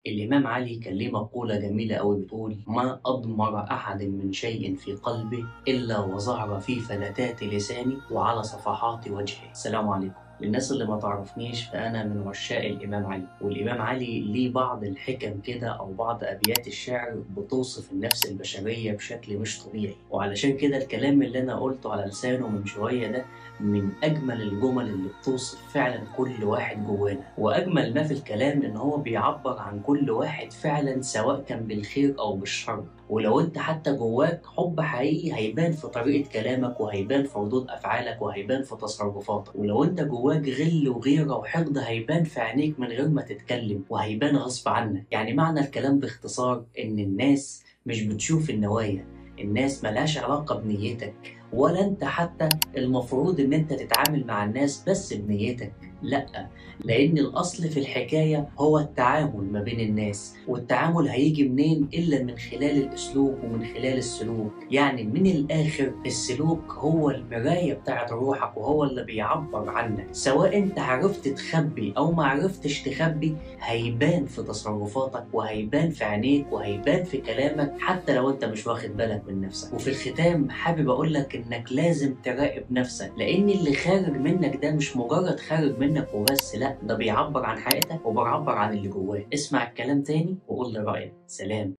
الإمام علي كان ليه مقولة جميلة أوي بتقول: ما أضمر أحد من شيء في قلبه إلا وظهر في فلتات لساني وعلى صفحات وجهه. السلام عليكم. للناس اللي ما تعرفنيش، فأنا من عشاق الإمام علي، والإمام علي ليه بعض الحكم كده أو بعض أبيات الشعر بتوصف النفس البشرية بشكل مش طبيعي، وعلشان كده الكلام اللي أنا قلته على لسانه من شوية ده من أجمل الجمل اللي بتوصف فعلا كل واحد جوانا. وأجمل ما في الكلام إن هو بيعبر عن كل واحد فعلا، سواء كان بالخير أو بالشر. ولو أنت حتى جواك حب حقيقي هيبان في طريقة كلامك، وهيبان في ردود أفعالك، وهيبان في تصرفاتك. ولو أنت جواك غل وغيرة وحقد هيبان في عينيك من غير ما تتكلم، وهيبان غصب عنك. يعني معنى الكلام باختصار إن الناس مش بتشوف النوايا، الناس ملهاش علاقة بنيتك، ولا انت حتى المفروض ان انت تتعامل مع الناس بس بنيتك، لأ، لأن الأصل في الحكاية هو التعامل ما بين الناس، والتعامل هيجي منين إلا من خلال الأسلوب ومن خلال السلوك. يعني من الآخر السلوك هو المراية بتاعت روحك، وهو اللي بيعبر عنك، سواء انت عرفت تخبي أو ما عرفتش تخبي هيبان في تصرفاتك، وهيبان في عينيك، وهيبان في كلامك، حتى لو انت مش واخد بالك من نفسك. وفي الختام حابب أقولك إنك لازم تراقب نفسك، لأن اللي خارج منك ده مش مجرد خارج منك وبس، لا، ده بيعبر عن حقيقتك وبيعبر عن اللي جواك. اسمع الكلام تاني وقول لي رأيك. سلام.